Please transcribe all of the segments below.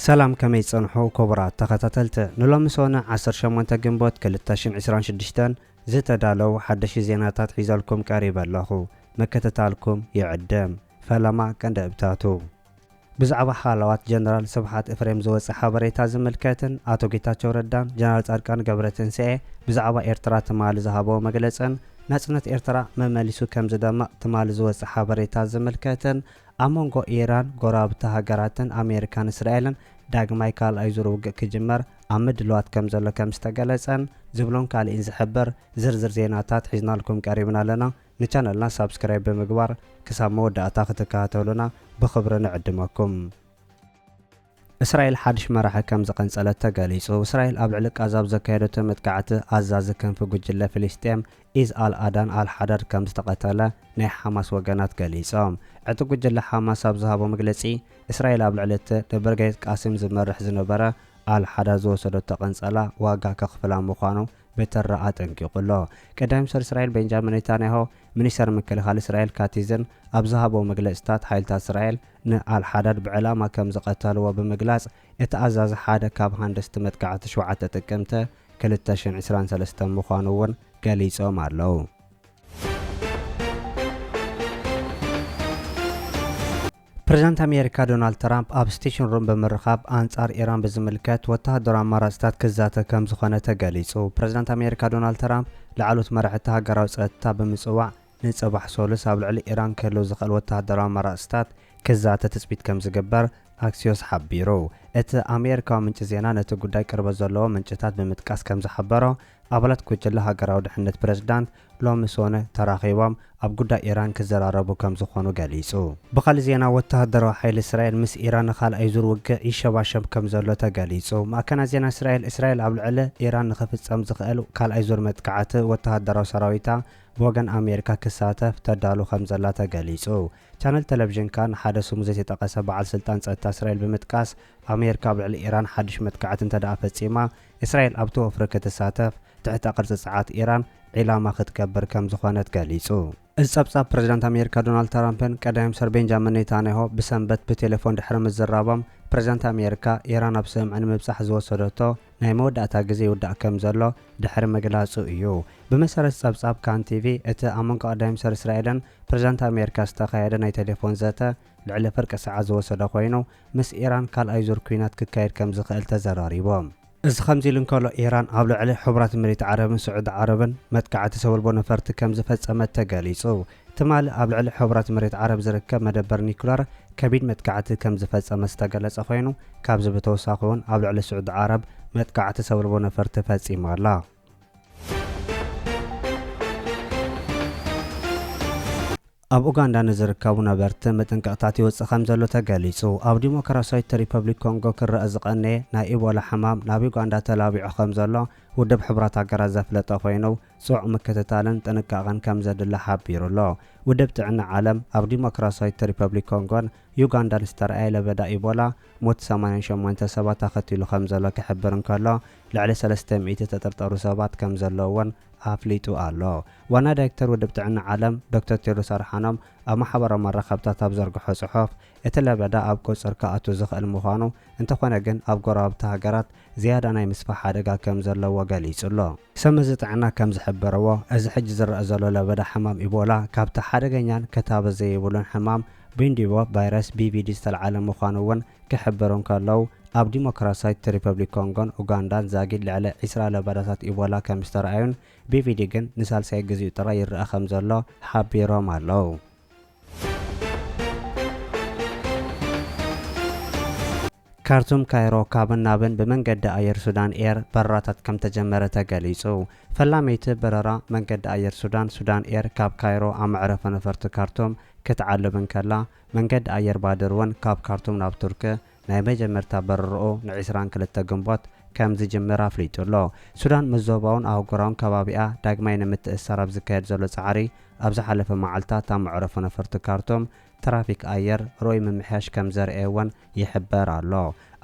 ሰላም፣ ከመይ ጸንሑ ክቡራት ተኸታተልቲ? ንሎሚ ሰነ ዓሰርተ ሸሞንተ ግንቦት ክልተ ሽሕን ዕስራን ሽዱሽተን ዝተዳለዉ ሓደሽቲ ዜናታት ሒዘልኩም ቀሪበ ኣለኹ። ምክትታልኩም ይዕደም። ፈለማ ቀንዲ እብታቱ። ብዛዕባ ሃለዋት ጀነራል ስብሓት ኤፍሬም ዝወጸ ሓበሬታ ዝምልከትን ኣቶ ጌታቸው ረዳን ጀነራል ጻድቃን ገብረትንስኤ ብዛዕባ ኤርትራ ትማሊ ዝሃበዎ መግለጽን ናጽነት ኤርትራ መመሊሱ ከም ዝደምቕ ትማሊ ዝወጸ ሓበሬታ ዝምልከትን ኣብ መንጎ ኢራን፣ ጎረባብቲ ሃገራትን ኣሜሪካን እስራኤልን ዳግማይ ካልኣይ ዙር ውግእ ክጅመር ኣብ ምድላዋት ከም ዘሎ ከም ዝተገለጸን ዝብሎን ካልእን ዝሕብር ዝርዝር ዜናታት ሒዝናልኩም ቀሪብና ኣለና። ንቻነልና ሳብስክራይብ ብምግባር ክሳብ መወዳእታ ክትከታተሉና ብኽብሪ ንዕድመኩም። እስራኤል ሓድሽ መራሒ ከም ዝቐንጸለት ተገሊጹ። እስራኤል ኣብ ልዕሊ ቃዛ ኣብ ዘካየደቶ መጥቃዕቲ ኣዛዚ ክንፊ ጉጅለ ፍልስጤም ኢዝ ኣል ኣዳን ኣል ሓዳድ ከም ዝተቐተለ ናይ ሓማስ ወገናት ገሊጾም። ዕጡቕ ጉጅለ ሓማስ ኣብ ዝሃቦ መግለጺ፣ እስራኤል ኣብ ልዕሊ እቲ ንብርጌድ ቃሲም ዝመርሕ ዝነበረ ኣል ሓዳድ ዝወሰደቶ ቅንጸላ ዋጋ ከኽፍላ ምዃኑ ብትሪ ኣጠንቂቑ ኣሎ። ቀዳማይ ሚኒስተር እስራኤል ቤንጃሚን ኔታንያሁ፣ ሚኒስተር ምክልኻል እስራኤል ካቲዝን ኣብ ዝሃቦ መግለጽታት፣ ሓይልታት እስራኤል ንኣል ሓዳድ ብዕላማ ከም ዝቐተልዎ ብምግላጽ፣ እቲ ኣዛዚ ሓደ ካብ ሃንደስቲ መጥቃዕቲ ሸውዓተ ጥቅምቲ ክልተ ሽሕን ዕስራን ሰለስተን ምዃኑ እውን ገሊጾም ኣለዉ። ፕሬዝዳንት ኣሜሪካ ዶናልድ ትራምፕ ኣብ ስቴሽን ሩም ብምርኻብ ኣንጻር ኢራን ብዝምልከት ወተሃደራዊ ኣማራጽታት ክዛተ ከም ዝኾነ ተገሊጹ። ፕሬዝዳንት ኣሜሪካ ዶናልድ ትራምፕ ላዕለዎት መራሕቲ ሃገራዊ ጸጥታ ብምጽዋዕ ንጽባሕ ሰሉስ ኣብ ልዕሊ ኢራን ክህልው ዝኽእል ወተሃደራዊ ኣማራጽታት ክዛተ ትጽቢት ከም ዝግበር ኣክሲዮስ ሓቢሩ። እቲ ኣሜሪካዊ ምንጪ ዜና ነቲ ጉዳይ ቅርበት ዘለዎ ምንጭታት ብምጥቃስ ከም ዝሓበሮ፣ ኣባላት ጉጅለ ሃገራዊ ድሕነት ፕሬዝዳንት ሎሚ ሰነ ተራኺቦም ኣብ ጉዳይ ኢራን ክዘራረቡ ከም ዝኾኑ ገሊጹ። ብኻልእ ዜና፣ ወተሃደራዊ ሓይሊ እስራኤል ምስ ኢራን ንኻልኣይ ዙር ውግእ ይሸባሸብ ከም ዘሎ ተገሊጹ። ማዕከናት ዜና እስራኤል፣ እስራኤል ኣብ ልዕሊ ኢራን ንኽፍጸም ዝኽእል ካልኣይ ዙር መጥቃዕቲ ወተሃደራዊ ሰራዊታ ብወገን ኣሜሪካ ክሳተፍ ተዳሉ ከም ዘላ ተገሊጹ። ቻነል ቴሌቪዥን ካን ንሓደ ስሙ ዘይተጠቐሰ በዓል ስልጣን ጸጥታ እስራኤል ብምጥቃስ፣ ኣሜሪካ ኣብ ልዕሊ ኢራን ሓድሽ መጥቃዕቲ እንተደኣ ፈጺማ፣ እስራኤል ኣብቲ ወፍሪ ክትሳተፍ ትሕተ ቅርጺ ጸዓት ኢራን ዒላማ ክትገብር ከም ዝኾነት ገሊጹ። እዚ ጸብጻብ ፕሬዝዳንት ኣሜሪካ ዶናልድ ትራምፕን ቀዳማይ ሚኒስተር ቤንጃሚን ኔታንያሁ ብሰንበት ብቴሌፎን ድሕሪ ምዝራቦም፣ ፕሬዝዳንት ኣሜሪካ ኢራን ኣብ ስምምዕ ንምብጻሕ ዝወሰደቶ ናይ መወዳእታ ግዜ ይውዳእ ከም ዘሎ ድሕሪ ምግላጹ እዩ። ብመሰረት ጸብጻብ ካን ቲቪ፣ እቲ ኣብ መንጎ ቀዳማይ ሚኒስተር እስራኤልን ፕሬዝዳንት ኣሜሪካ ዝተኻየደ ናይ ቴሌፎን ዘተ ልዕሊ ፍርቂ ሰዓት ዝወሰደ ኮይኑ፣ ምስ ኢራን ካልኣይ ዙር ኲናት ክካየድ ከም ዝኽእል ተዘራሪቦም። እዚ ከምዚ ኢሉ እንከሎ፣ ኢራን ኣብ ልዕሊ ሕቡራት መሬት ዓረብን ስዑዲ ዓረብን መጥቃዕቲ ሰብ ኣልቦ ነፈርቲ ከም ዝፈጸመት ተገሊጹ። ትማሊ ኣብ ልዕሊ ሕቡራት መሬት ዓረብ ዝርከብ መደበር ኒኩለር ከቢድ መጥቃዕቲ ከም ዝፈጸመ ዝተገለጸ ኮይኑ፣ ካብዚ ብተወሳኺ እውን ኣብ ልዕሊ ስዑዲ ዓረብ መጥቃዕቲ ሰብ ኣልቦ ነፈርቲ ፈጺማ ኣላ። ኣብ ኡጋንዳ ንዝርከቡ ነበርቲ መጠንቀቕታት ይወጽእ ከም ዘሎ ተገሊጹ። ኣብ ዲሞክራሲያዊት ሪፐብሊክ ኮንጎ ክረኣ ዝቐነየ ናይ ኢቦላ ሕማም ናብ ዩጋንዳ ተላቢዑ ከም ዘሎ ውድብ ሕቡራት ሃገራት ዘፍለጠ ኮይኑ፣ ጽዑቕ ምክትታልን ጥንቃቐን ከም ዘድሊ ሓቢሩ ኣሎ። ውድብ ጥዕና ዓለም ኣብ ዲሞክራሲያዊት ሪፐብሊክ ኮንጎን ዩጋንዳን ዝተረኣየ ለበዳ ኢቦላ ሞት ሰማንያን ሸሞንተ ሰባት ኣኸቲሉ ከም ዘሎ ክሕብር እንከሎ፣ ልዕሊ ሰለስተ ሚእቲ ተጠርጠሩ ሰባት ከም ዘለውዎን ኣፍሊጡ ኣሎ። ዋና ዳይሬክተር ውድብ ጥዕና ዓለም ዶክተር ቴድሮስ ኣድሓኖም ኣብ ማሕበራዊ መራኸብታት ኣብ ዘርግሖ ጽሑፍ፣ እቲ ለበዳ ኣብ ቁጽር ክኣቱ ዝኽእል ምዃኑ፣ እንተኾነ ግን ኣብ ጎረባብቲ ሃገራት ዝያዳ ናይ ምስፋሕ ሓደጋ ከም ዘለዎ ገሊጹ ኣሎ። ሰመዚ ጥዕና ከም ዝሕብርዎ፣ እዚ ሕጂ ዝረኣ ዘሎ ለበዳ ሕማም ኢቦላ ካብቲ ሓደገኛን ክታበት ዘይብሉን ሕማም ቡንዲቦ ቫይረስ ቢቪዲ ዝተልዓለ ምዃኑ እውን ክሕብሩ እንከለዉ፣ ኣብ ዲሞክራሲያዊት ሪፐብሊክ ኮንጎን ኡጋንዳን ዛጊድ ልዕሊ ዒስራ ለበዳታት ኢቦላ ከም ዝተረኣዩን ቢቪዲ ግን ንሳልሳይ ግዜኡ ጥራይ ይረኣ ከም ዘሎ ሓቢሮም ኣለዉ። ካርቱም ካይሮ ካብን ናብን ብመንገዲ ኣየር ሱዳን ኤር በረራታት ከም ተጀመረ ተገሊጹ። ፈላመይቲ በረራ መንገዲ ኣየር ሱዳን፣ ሱዳን ኤር፣ ካብ ካይሮ ኣብ መዕረፎ ነፈርቲ ካርቱም ክትዓልብ እንከላ፣ መንገዲ ኣየር ባድር እውን ካብ ካርቱም ናብ ቱርኪ ናይ መጀመርታ በረራኡ ንዕስራን ክልተ ግንቦት ከም ዝጅምር ኣፍሊጡ ኣሎ። ሱዳን ምስ ዞባውን ኣህጉራውን ከባቢኣ ዳግማይ ንምትእስሳር ኣብ ዝካየድ ዘሎ ጻዕሪ፣ ኣብ ዝሓለፈ መዓልታት ኣብ መዕረፎ ነፈርቲ ካርቱም ትራፊክ ኣየር ርኡይ ምምሕያሽ ከም ዘርኣየ እውን ይሕበር ኣሎ።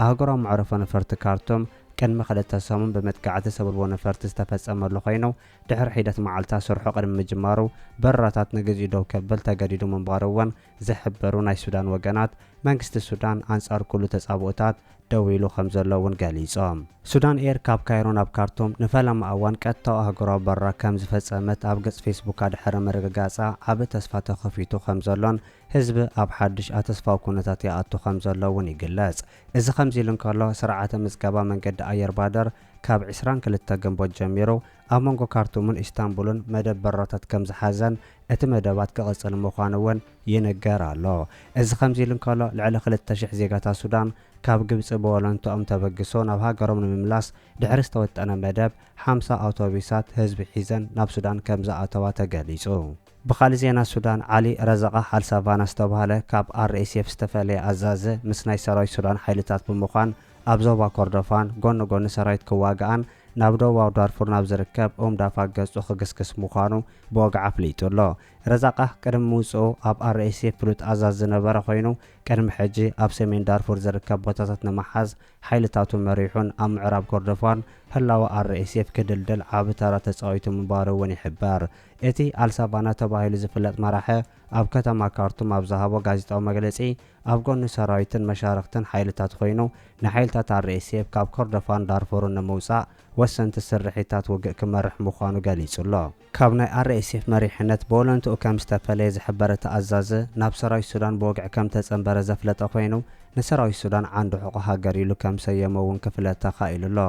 ኣህጉራዊ መዕረፎ ነፈርቲ ካርቱም ቅድሚ ክልተ ሰሙን ብመጥቃዕቲ ሰብ ኣልቦ ነፈርቲ ዝተፈጸመሉ ኮይኑ፣ ድሕሪ ሒደት መዓልታት ስርሑ ቅድሚ ምጅማሩ በረራታት ንግዚኡ ደው ከብል ተገዲዱ ምንባሩ እውን ዝሕብሩ ናይ ሱዳን ወገናት፣ መንግስቲ ሱዳን ኣንጻር ኩሉ ተጻብኦታት ደው ኢሉ ከም ዘሎ እውን ገሊጾም። ሱዳን ኤር ካብ ካይሮ ናብ ካርቱም ንፈለማ እዋን ቀጥታዊ ኣህጉራዊ በረራ ከም ዝፈጸመት ኣብ ገጽ ፌስቡካ ድሕሪ ምርግጋጻ ዓቢ ተስፋ ተኸፊቱ ከም ዘሎን ህዝቢ ኣብ ሓድሽ ኣተስፋዊ ኩነታት ይኣቱ ከም ዘሎ እውን ይግለጽ። እዚ ከምዚ ኢሉ እንከሎ፣ ስርዓተ ምዝገባ መንገዲ ኣየር ባደር ካብ ዕስራን ክልተ ግንቦት ጀሚሩ ኣብ መንጎ ካርቱምን ኢስታንቡልን መደብ በረራታት ከም ዝሓዘን እቲ መደባት ክቕጽል ምዃኑ እውን ይንገር ኣሎ። እዚ ከምዚ ኢሉ እንከሎ፣ ልዕሊ ክልተ ሽሕ ዜጋታት ሱዳን ካብ ግብጺ ብወለንትኦም ተበግሶ ናብ ሃገሮም ንምምላስ ድሕሪ ዝተወጠነ መደብ፣ ሓምሳ ኣውቶቡሳት ህዝቢ ሒዘን ናብ ሱዳን ከም ዝኣተዋ ተገሊጹ። ብኻልእ ዜና ሱዳን፣ ዓሊ ረዛቃ ኣልሳቫና ዝተባህለ ካብ ኣር ኤስ ኤፍ ዝተፈለየ ኣዛዚ ምስ ናይ ሰራዊት ሱዳን ሓይልታት ብምዃን ኣብ ዞባ ኮርዶፋን ጎኒ ጎኒ ሰራዊት ክዋግኣን ናብ ደቡባዊ ዳርፉር ናብ ዝርከብ ኡም ዳፋ ገጹ ክግስግስ ምዃኑ ብወግዒ ኣፍሊጡ ኣሎ። ረዛቃ ቅድሚ ምውጽኡ ኣብ ኣር ኤስ ኤፍ ፍሉጥ ኣዛዚ ዝነበረ ኮይኑ፣ ቅድሚ ሕጂ ኣብ ሰሜን ዳርፉር ዝርከብ ቦታታት ንምሓዝ ሓይልታቱ መሪሑን ኣብ ምዕራብ ኮርዶፋን ህላወ ኣር ኤስ ኤፍ ክድልድል ዓቢ ተራ ተጻዊቱ ምንባሩ እውን ይሕበር። እቲ ኣልሳቫና ተባሂሉ ዝፍለጥ መራሒ ኣብ ከተማ ካርቱም ኣብ ዝሃቦ ጋዜጣዊ መግለጺ፣ ኣብ ጎኒ ሰራዊትን መሻርኽትን ሓይልታት ኮይኑ፣ ንሓይልታት ኣር ኤስ ኤፍ ካብ ኮርዶፋን ዳርፉርን ንምውጻእ ወሰንቲ ስርሒታት ውግእ ክመርሕ ምዃኑ ገሊጹ ኣሎ። ካብ ናይ ኣር ኤስ ኤፍ መሪሕነት ብወለንትኡ ከም ዝተፈለየ ዝሕበር እቲ ኣዛዚ፣ ናብ ሰራዊት ሱዳን ብወግዒ ከም ተጸንበረ ዘፍለጠ ኮይኑ፣ ንሰራዊት ሱዳን ዓንዲ ሕቖ ሃገር ኢሉ ከም ሰየሞ እውን ክፍለጥ ተኻኢሉ ኣሎ።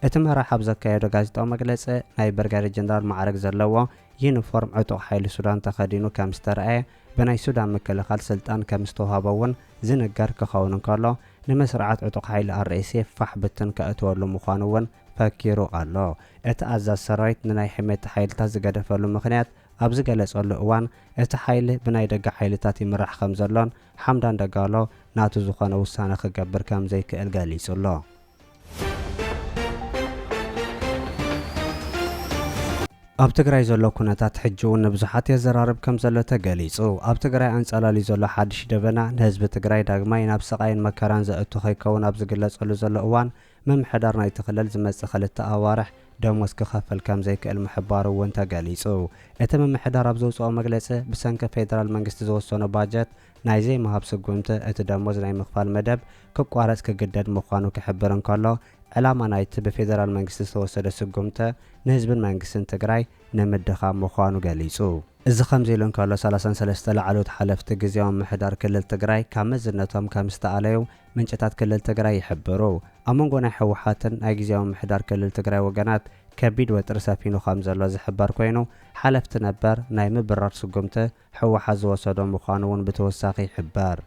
እቲ መራሕ ኣብ ዘካየዶ ጋዜጣዊ መግለጺ፣ ናይ ብርጋዴር ጀነራል ማዕረግ ዘለዎ ዩኒፎርም ዕጡቕ ሓይሊ ሱዳን ተኸዲኑ ከም ዝተረኣየ፣ ብናይ ሱዳን ምክልኻል ስልጣን ከም ዝተውሃቦ እውን ዝንገር ክኸውን እንከሎ፣ ንምስርዓት ዕጡቕ ሓይሊ ኣር ኤስ ኤፍ ፋሕ ብትን ከእትወሉ ምዃኑ እውን ፈኪሩ ኣሎ። እቲ ኣዛዚ ሰራዊት ንናይ ሕሜቲ ሓይልታት ዝገደፈሉ ምኽንያት ኣብ ዝገለጸሉ እዋን፣ እቲ ሓይሊ ብናይ ደገ ሓይልታት ይምራሕ ከም ዘሎን ሓምዳን ደጋሎ ናቱ ዝኾነ ውሳነ ክገብር ከም ዘይክእል ገሊጹ ኣሎ። ኣብ ትግራይ ዘሎ ኩነታት ሕጂ እውን ንብዙሓት የዘራርብ ከም ዘሎ ተገሊጹ። ኣብ ትግራይ ኣንጸላልዩ ዘሎ ሓድሽ ደበና ንህዝቢ ትግራይ ዳግማይ ናብ ስቓይን መከራን ዘእቱ ከይከውን ኣብ ዝግለጸሉ ዘሎ እዋን፣ ምምሕዳር ናይቲ ክልል ዝመጽእ ክልተ ኣዋርሕ ደሞዝ ክኸፍል ከም ዘይክእል ምሕባሩ እውን ተገሊጹ። እቲ ምምሕዳር ኣብ ዘውጽኦ መግለጺ፣ ብሰንኪ ፌደራል መንግስቲ ዝወሰኖ ባጀት ናይ ዘይምሃብ ስጉምቲ፣ እቲ ደሞዝ ናይ ምኽፋል መደብ ክቋረጽ ክግደድ ምዃኑ ክሕብር እንከሎ፣ ዕላማ ናይቲ ብፌደራል መንግስቲ ዝተወሰደ ስጉምቲ ንህዝብን መንግስትን ትግራይ ንምድኻም ምዃኑ ገሊጹ። እዚ ከምዚ ኢሉ እንከሎ፣ ሰላሳን ሰለስተ ላዕለዎት ሓለፍቲ ግዝያዊ ምምሕዳር ክልል ትግራይ ካብ መዝነቶም ከም ዝተኣለዩ ምንጭታት ክልል ትግራይ ይሕብሩ። ኣብ መንጎ ናይ ህወሓትን ናይ ግዝያዊ ምምሕዳር ክልል ትግራይ ወገናት ከቢድ ወጥሪ ሰፊኑ ከም ዘሎ ዝሕበር ኮይኑ፣ ሓለፍቲ ነበር ናይ ምብራር ስጉምቲ ህወሓት ዝወሰዶ ምዃኑ እውን ብተወሳኺ ይሕበር።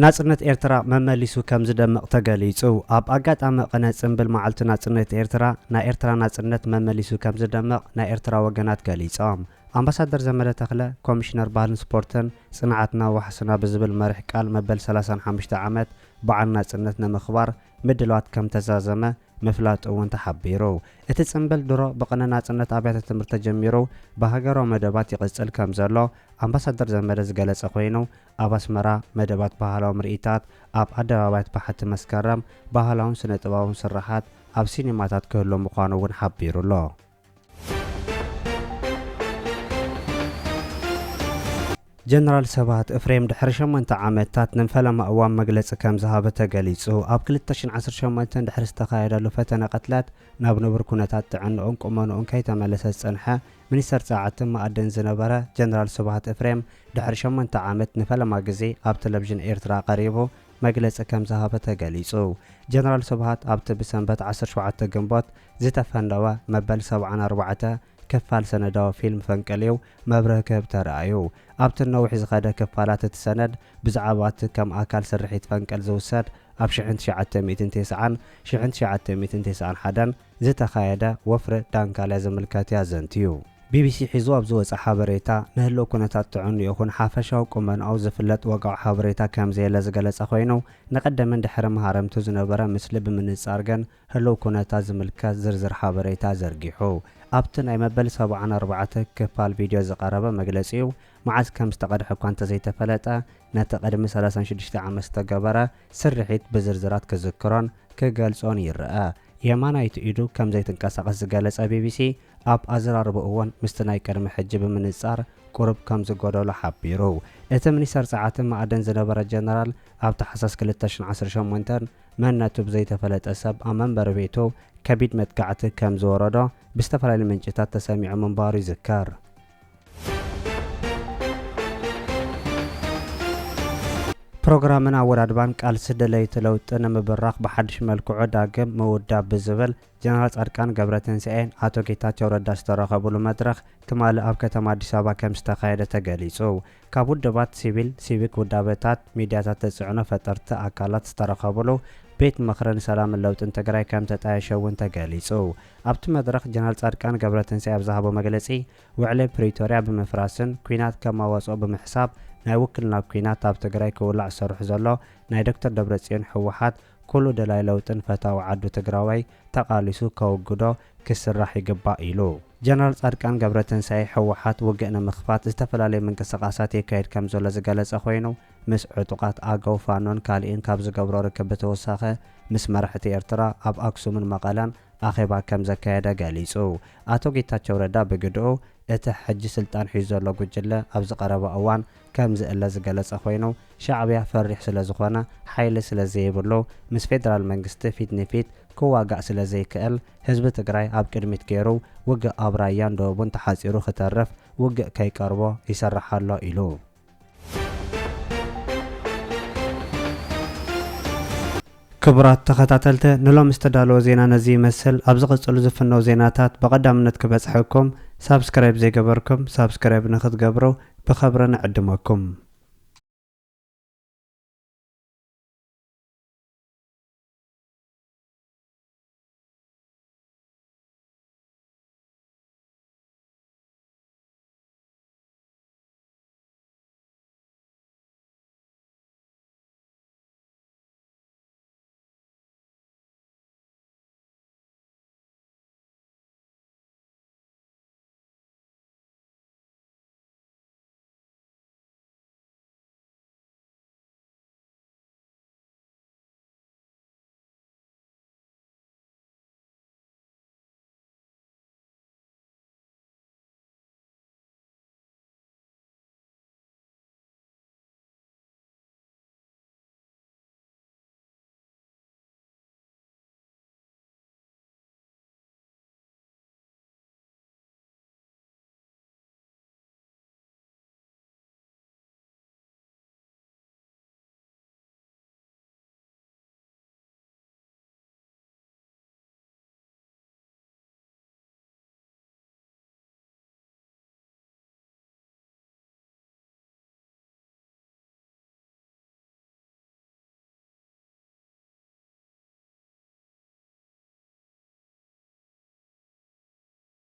ናጽነት ኤርትራ መመሊሱ ከም ዝደምቕ ተገሊጹ። ኣብ ኣጋጣሚ ቅነ ጽምብል መዓልቲ ናጽነት ኤርትራ፣ ናይ ኤርትራ ናጽነት መመሊሱ ከም ዝደምቕ ናይ ኤርትራ ወገናት ገሊጾም። ኣምባሳደር ዘመደ ተኽለ፣ ኮሚሽነር ባህልን ስፖርትን፣ ጽንዓትና ዋሕስና ብዝብል መሪሕ ቃል መበል ሰላሳን ሓሙሽተ ዓመት በዓል ናጽነት ንምኽባር ምድላዋት ከም ተዛዘመ ምፍላጡ እውን ተሓቢሩ። እቲ ጽምብል ድሮ ብቕነ ናጽነት ኣብያተ ትምህርቲ ተጀሚሩ ብሃገራዊ መደባት ይቕጽል ከም ዘሎ ኣምባሳደር ዘመደ ዝገለጸ ኮይኑ፣ ኣብ ኣስመራ መደባት ባህላዊ ምርኢታት፣ ኣብ ኣደባባያት በሓቲ መስከረም ባህላውን ስነ ጥበባውን ስርሓት፣ ኣብ ሲኒማታት ክህሉ ምዃኑ እውን ሓቢሩ ኣሎ። ጀነራል ስብሃት እፍሬም ድሕሪ ሸሞንተ ዓመታት ንፈለማ እዋን መግለጺ ከም ዝሃበ ተገሊጹ። ኣብ ክልተ ሽሕን ዓሰርተ ሸሞንተን ድሕሪ ዝተኻየደሉ ፈተነ ቅትለት ናብ ንቡር ኩነታት ጥዕንኡን ቁመንኡን ከይተመለሰ ዝጸንሐ ሚኒስተር ጸዓትን መኣድን ዝነበረ ጀነራል ስብሃት እፍሬም ድሕሪ ሸሞንተ ዓመት ንፈለማ ግዜ ኣብ ቴሌቪዥን ኤርትራ ቀሪቡ መግለጺ ከም ዝሃበ ተገሊጹ። ጀነራል ስብሃት ኣብቲ ብሰንበት ዓሰርተ ሸውዓተ ግንቦት ዝተፈነወ መበል ሰብዓን ኣርባዕተ ክፋል ሰነዳዊ ፊልም ፈንቅልዩ መብርሂ ክህብ ተራእዩ። ኣብቲ ነዊሕ ዝኸደ ክፋላት እቲ ሰነድ፣ ብዛዕባ እቲ ከም ኣካል ስርሒት ፈንቅል ዝውሰድ ኣብ ሽሕን ትሽዓተ ሚእትን ተስዓን ሽሕን ትሽዓተ ሚእትን ተስዓን ሓደን ዝተኻየደ ወፍሪ ዳንካልያ ዝምልከት እዩ ኣዘንትዩ። ቢቢሲ ሒዙ ኣብ ዝወፀ ሓበሬታ፣ ንህልው ኩነታት ጥዕንኡ ይኹን ሓፈሻዊ ቁመናኡ ዝፍለጥ ወግዓዊ ሓበሬታ ከም ዘየለ ዝገለጸ ኮይኑ፣ ንቐደምን ድሕሪ መሃረምቱ ዝነበረ ምስሊ ብምንጻር ግን ህልው ኩነታት ዝምልከት ዝርዝር ሓበሬታ ዘርጊሑ። ኣብቲ ናይ መበል ሰብዓን ኣርባዕተ ክፋል ቪድዮ ዝቐረበ መግለጺኡ፣ መዓስ ከም ዝተቐድሐ እኳ እንተዘይተፈለጠ፣ ነቲ ቅድሚ ሰላሳን ሽዱሽተ ዓመት ዝተገበረ ስርሒት ብዝርዝራት ክዝክሮን ክገልጾን ይረአ። የማናይቲ ኢዱ ከም ዘይትንቀሳቐስ ዝገለጸ ቢቢሲ፣ ኣብ ኣዘራርባኡ እውን ምስቲ ናይ ቅድሚ ሕጂ ብምንጻር ቁሩብ ከም ዝጎደሎ ሓቢሩ። እቲ ሚኒስተር ጸዓትን መኣድን ዝነበረ ጀነራል፣ ኣብ ታሕሳስ ክልተ ሽሕን ዓሰርተ ሸሞንተን መንነቱ ብዘይተፈለጠ ሰብ ኣብ መንበሪ ቤቱ ከቢድ መጥቃዕቲ ከም ዝወረዶ ብዝተፈላለዩ ምንጭታት ተሰሚዑ ምንባሩ ይዝከር። ፕሮግራምን ኣወዳድባን ቃልሲ ደለይቲ ለውጢ ንምብራኽ ብሓድሽ መልክዑ ዳግም ምውዳብ ብዝብል፣ ጀነራል ጻድቃን ገብረትንሳኤን ኣቶ ጌታቸው ረዳ ዝተረኸብሉ መድረኽ ትማሊ ኣብ ከተማ ኣዲስ ኣበባ ከም ዝተኻየደ ተገሊጹ። ካብ ውድባት ሲቪል፣ ሲቪክ ውዳበታት፣ ሚድያታት፣ ተጽዕኖ ፈጠርቲ ኣካላት ዝተረኸብሉ ቤት ምኽርን ሰላምን ለውጥን ትግራይ ከም ተጣየሸ እውን ተገሊጹ። ኣብቲ መድረኽ ጀነራል ጻድቃን ገብረትንሳኤ ኣብ ዝሃቦ መግለጺ፣ ውዕሊ ፕሪቶርያ ብምፍራስን ኲናት ከም መዋጽኦ ብምሕሳብ ናይ ውክልና ኲናት ኣብ ትግራይ ክውላዕ ዝሰርሑ ዘሎ ናይ ዶክተር ደብረጽዮን ህወሓት ኩሉ ደላይ ለውጥን ፈታዊ ዓዱ ትግራዋይ ተቓሊሱ ከውግዶ ክስራሕ ይግባእ ኢሉ። ጀነራል ጻድቃን ገብረትንሳኤ ህወሓት ውግእ ንምኽፋት ዝተፈላለዩ ምንቅስቓሳት የካይድ ከም ዘሎ ዝገለጸ ኮይኑ፣ ምስ ዕጡቓት ኣገው ፋኖን ካልእን ካብ ዝገብሮ ርክብ ብተወሳኸ ምስ መራሕቲ ኤርትራ ኣብ ኣክሱምን መቐለን ኣኼባ ከም ዘካየደ ገሊጹ። ኣቶ ጌታቸው ረዳ ብግድኡ፣ እቲ ሕጂ ስልጣን ሒዙ ዘሎ ጉጅለ ኣብዚ ቀረባ እዋን ከም ዝእለ ዝገለጸ ኮይኑ፣ ሻዕብያ ፈሪሕ ስለ ዝኾነ፣ ሓይሊ ስለ ዘይብሉ፣ ምስ ፌደራል መንግስቲ ፊት ንፊት ክዋጋእ ስለ ዘይክእል፣ ህዝቢ ትግራይ ኣብ ቅድሚት ገይሩ ውግእ ኣብ ራያን ደቡብን ተሓጺሩ ክተርፍ ውግእ ከይቀርቦ ይሰርሕ ኣሎ ኢሉ። ክቡራት ተኸታተልቲ፣ ንሎም ዝተዳለወ ዜና ነዚ ይመስል። ኣብ ዝቕጽሉ ዝፍነው ዜናታት ብቐዳምነት ክበጽሐኩም፣ ሳብስክራይብ ዘይገበርኩም ሳብስክራይብ ንክትገብሩ ብኸብሪ ንዕድመኩም።